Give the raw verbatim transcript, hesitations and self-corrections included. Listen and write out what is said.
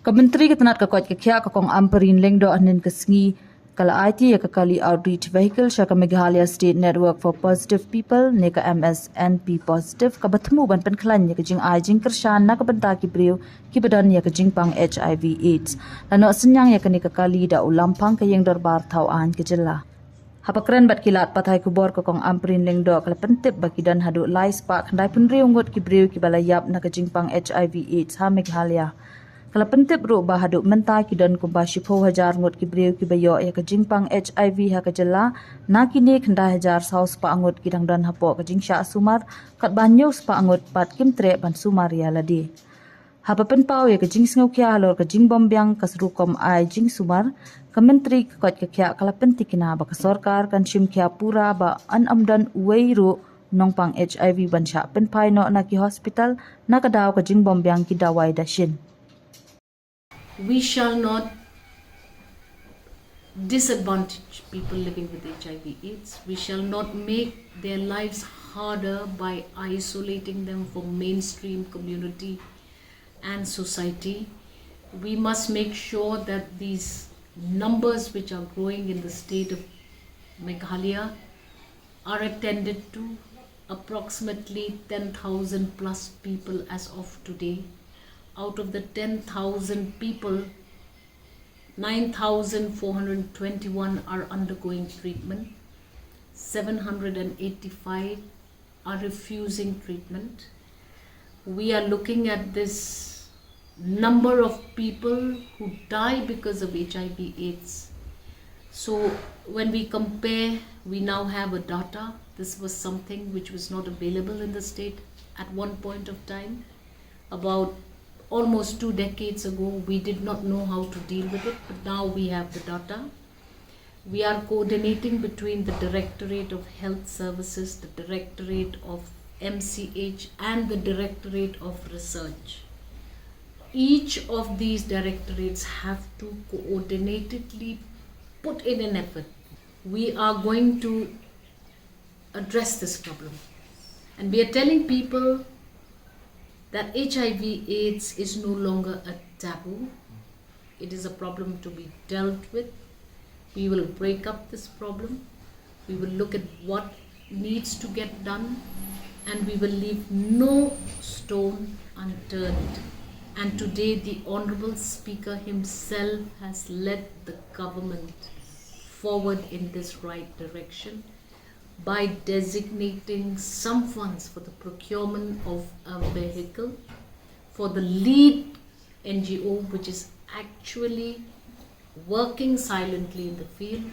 Ka Myntri ka tnat ka koit ka khiah ka Kong Ampareen Lyngdoh hynnin ka sngi ka la aiti ïa ka kali outreach vehicle sha ka Meghalaya State Network for Positive People ne ka M S N P Positive kaba thmu ban pynkhlaiñ ïa ka jingai jingkyrshan na ka bynta ki briew kiba don ïa ka jingpang H I V AIDS. La noh synñiang ïa kane ka kali da u Lamphang ka Ïing Dorbar Thaw Aiñ ka jylla. Haba kren bad ki lad pathai khubor ka Kong Ampareen Lyngdoh ka la pyntip ba ki don haduh lai spah khyndai phew hynriew ngut ki briew kiba la ïap na ka jingpang H I V AIDS ha Meghalaya. Ka la pyntip ruh ba haduh mynta ki don kumba shiphew hajar ngut ki briew kiba ïoh ïa ka jingpang H I V ha ka jylla, na kine khyndai hajar saw spah ngut ki dang don hapoh ka jingshah sumar, katba hynñiew spah ngut pat kim treh ban sumar ïa lade. Haba pynpaw ïa ka jingsngewkhia halor ka jingbymbiang ka rukom ai jingsumar, ka Myntri ka koit ka khiah ka la pyntikna ba ka sorkar kan shim khia pura ba yn ym don uwei ruh nongpang H I V ban shah pynphai noh na ki hospital na ka daw ka jingbymbiang ki dawai dashin. We shall not disadvantage people living with H I V AIDS. We shall not make their lives harder by isolating them from mainstream community and society. We must make sure that these numbers which are growing in the state of Meghalaya are attended to. Approximately ten thousand plus people as of today. Out of the ten thousand people, nine thousand four hundred twenty-one are undergoing treatment, seven hundred eighty-five are refusing treatment. We are looking at this number of people who die because of H I V AIDS. So when we compare, we now have a data. This was something which was not available in the state at one point of time. About almost two decades ago, we did not know how to deal with it, but now we have the data. We are coordinating between the Directorate of Health Services, the Directorate of M C H, and the Directorate of Research. Each of these directorates have to coordinatedly put in an effort. We are going to address this problem. And we are telling people that H I V AIDS is no longer a taboo. It is a problem to be dealt with. We will break up this problem. We will look at what needs to get done, and we will leave no stone unturned. And today, the Honorable Speaker himself has led the government forward in this right direction by designating some funds for the procurement of a vehicle for the lead N G O, which is actually working silently in the field,